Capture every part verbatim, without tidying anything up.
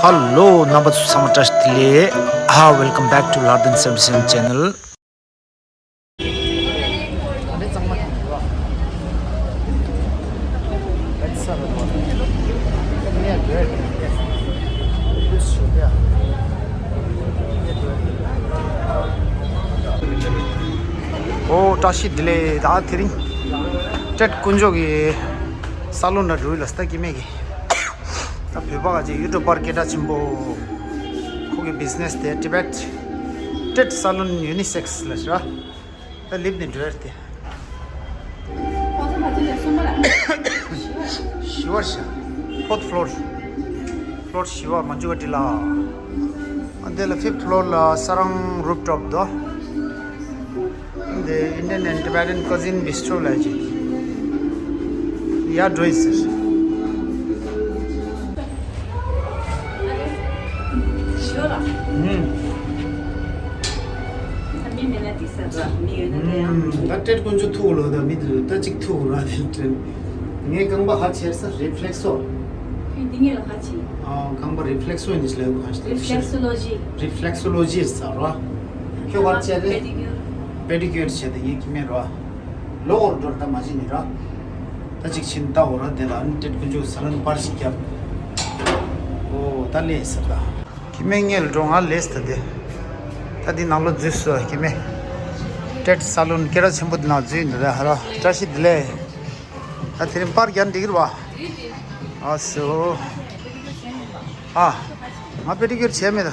Hello, རྣམ་པ་ཚོ་ཚང་མ་བཀྲ་ཤིས་བདེ་ལེགས། Ah, welcome back to Lardhan seventy-seven channel. ཨོ། བཀྲ་ཤིས་བདེ་ལེགས། ད་དེ་རིང་ཏྲེད་དཀོན་མཆོག་གི་ས་ལོན་ལ་འགྲོ་ཡི་ལ་སྟ་ཀི་མེ་གི། ད་བོད་པ་ག་ཅིག་ཡུ་ཊུབ་པར་སྐད་གྲགས་ཆེན་པོ། ཁོ་གི་བི་ཛི་ནེ་སི་དེ་ཊི་བེཊ་ཏྲེད་ས་ལོན་ཡུ་ནི་སེག་སི་ལ་ཟེར་བ། ད་ལེབ་ནས་འགྲོ་ཡར་དེ། བཞི་པར་བཞག་ཕོར་ཐི་ཕློར། ཕློར་བཞི་པ་མ་འཇུ་བ་འདི་ལ། ཨ་འདི་ལ་ཕིཕ་ཐི་ཕློར་ལ་ས་རང་རུབ་ཊོབ་དོ། འདི་Indian and Tibetan Cuisine Bistro ལ་ཅིག་ཡར་འགྲོ་ཡི་ཟེར། ཞོ་ལ། ཨུམ། ད་མི་མེད་ན་འགྲིག་ས་ར། མི་ཡོད་ན་དེ་ཡང་། ཨུམ། ད་ཏྲེད་དཀོན་མཆོག་ཐུག་ལོ། ད་མི་དེ་ད་ཅིག་ཐུག་ར་དེ་ཏྲེད། ངའི་རྐང་པ་ཧ་ཆེར་ས་རི་ཕི་ལེག་སོ། ཁྱོད་འདི་ངེད་ལ་ཧ་ཆེ། ཨ། རྐང་པ་རི་ཕི་ལེག་སོ་ཡིན་ནི་ལས་གོ་ཧ་ཆེ། རི་ཕི་ལེག་སོ་ལོ་ཇི། རི་ཕི་ལེག་སོ་ལོ་ཇི་ཟེར་ར། ཁྱོད་ཧ་ཆེ་རེད། པེ་ཌི་ཀིའུར། པེ་ཌི་ཀིའུར་བྱས་ཏེ་ངའི་ཁྱི་མེད་ར། ལོ་འོར་འགྲོ་ད་མ་ཤི་ནི་ར། ད་ཅིག་ཕྱིན་ལྟ་འོ་ར། དེ་ལ་ཨ་ནི་ཏྲེད་དཀོན་མཆོག་ས་ལོན་པར་ཞིག་བརྒྱབ། ཨོ་ད་ལས་ཟེར་ད། ཁྱི་མེད་ངལ་འགྲོ་ང་ལས་ད་དེ། ད་འདི་ནང་ལོ་འཛུལ་སོ་ཁྱི་མེད། ཏྲེད་ས་ལོན་སྐད་གྲགས་ཆེན་པོ་འདི་ནང་འཛུལ་འདི་ད་ཧ་ར། བཀྲ་ཤིས་བདེ་ལེགས། ད་དེ་རིང་པར་རྒྱག་འགྲིག་རེད་བ། ཨ་སོ། ཨ། ང་པེ་ཌི་ཀིའུར་བྱས་མེད་ད།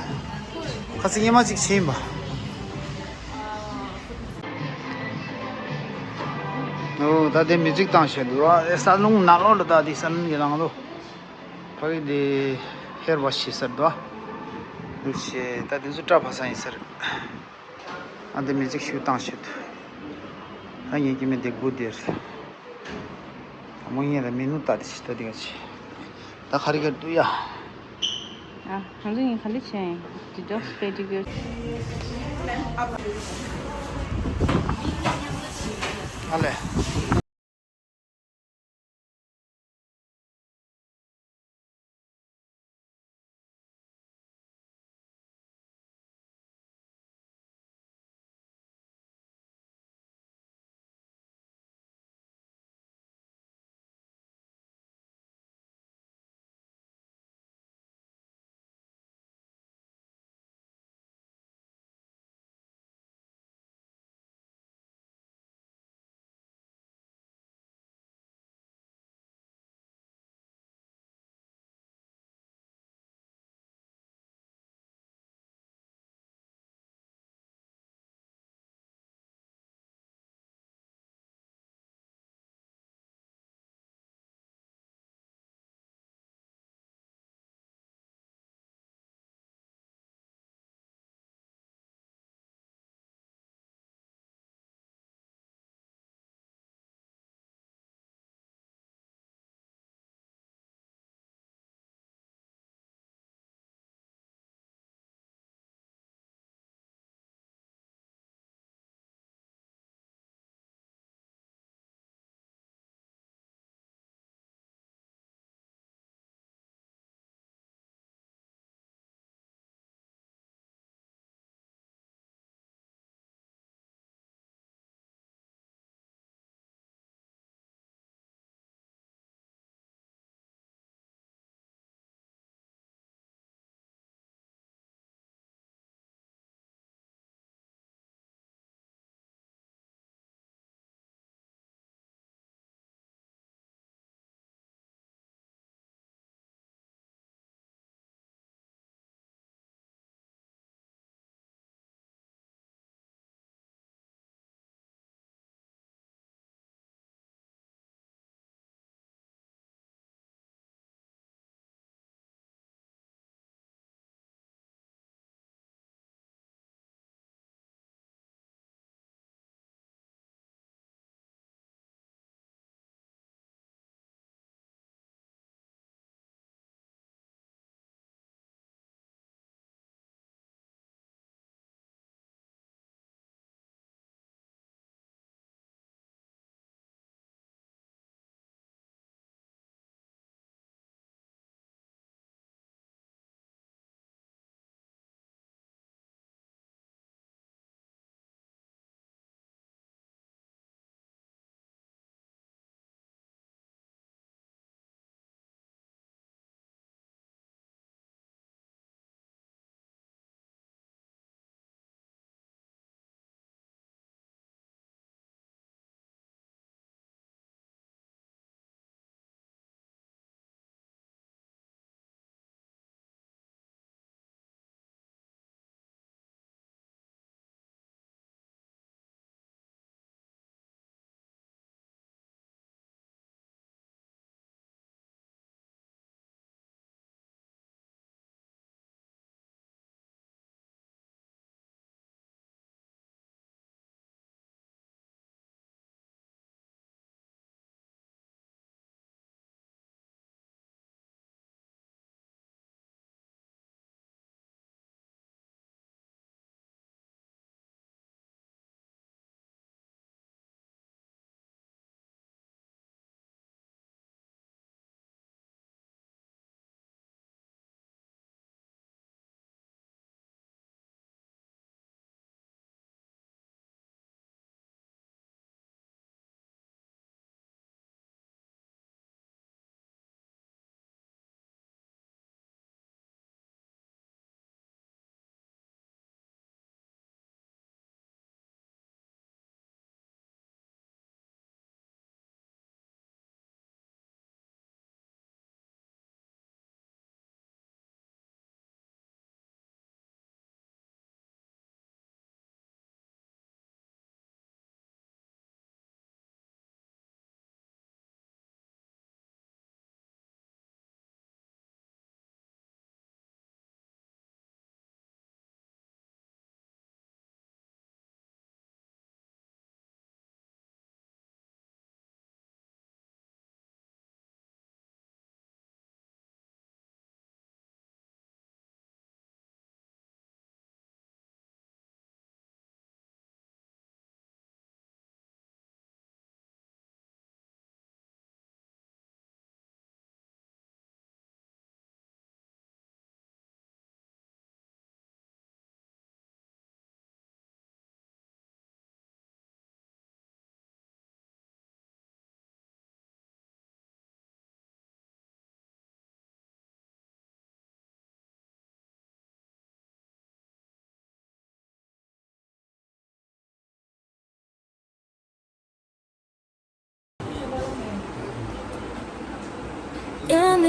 ཁ་སང་སྔོན་མ་ཅིག་བྱས་ཡིན་པ། ཨོ་ད་དེ་མི་ཛིག་བཏང་བཞག་འདུག་ར། ཨེ་ས་ལུང་ནང་ལོགས་ལ། ད་དེ་ས་ལུང་གི་ནང་ལོགས། ཕ་གི་དེ་ཧེར་ཝ་ཤི་ཟེར་འདུག་ཨ། འདུག་བྱས་ད་དེ་ཚོ་སྐྲ་བག་ས་ཡིན་ཟེར། ཨ་དེ་མི་ཛིག་ཤུགས་བཏང་བཞག་འདུག་ཨ་ངའི་ཁྱི་མེད་དེ་སྒུག་བསྡད་རེད། དང་པོ་ངས་ལ་མི་ནུ་ལྟ་དེ་ཞིག་ལྟ་དེ་ག་ཆེ། ད་ཁ་རི་ཁ་འདུག་ཡ། ཨ། ང་ཚོ་ཡིན་ག་འདྲ་བྱས་ཡིན། དེ་འདྲ་སྤེ་ཏི་གོ། ཨ་ལེ།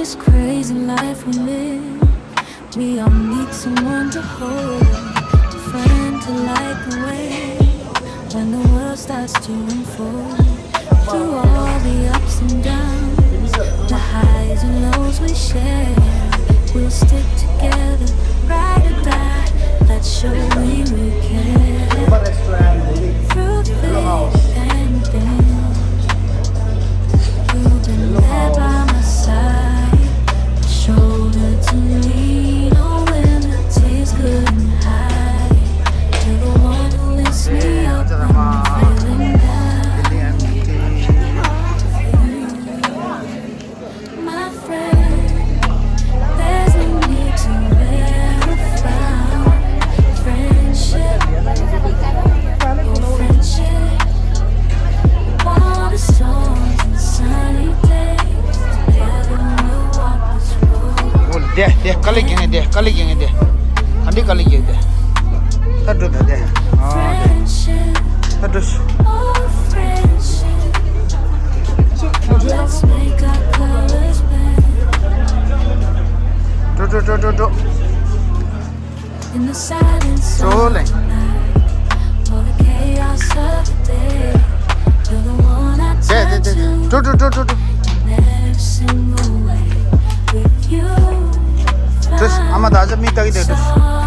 This crazy life we live, we all need someone to hold, a friend to light the way when the world starts to unfold. Through all the ups and downs, the highs and lows we share, we'll stick together, ride or die. Let's show we care. Through thick and thin, you've been there by my side, a shoulder to lean on when the tears couldn't hide. You're the one who lifts me up when I'm feeling down. My friend, there's no need to wear a frown. Friendship, oh friendship, on the storms and sunny days, together we'll walk this road. འོ་དེ་དེ་དཀའ་ལས་རྒྱག་ངེས་དེ། དཀའ་ལས་རྒྱག་ངེས་དེ། ག་འདི་དཀའ་ལས་རྒྱག་དེ། ད་འགྲོ་ད་དེ། ཨ་དེ། Friendship, ད་འགྲོ་ཤི། oh friendship, let's make our colors bend. འགྲོ་འགྲོ་འགྲོ་འགྲོ་འགྲོ། In the silence of the night, for the chaos of the day, you're the one I turn to. དེ་དེ་དེ་འགྲོ་འགྲོ་འགྲོ་འགྲོ་འགྲོ། In every single way, with you, འགྲོ་ཤི། ཨ་མ་ད་ཅི་མིག་ལྟ་གི་དེ་འགྲོ་ཤི།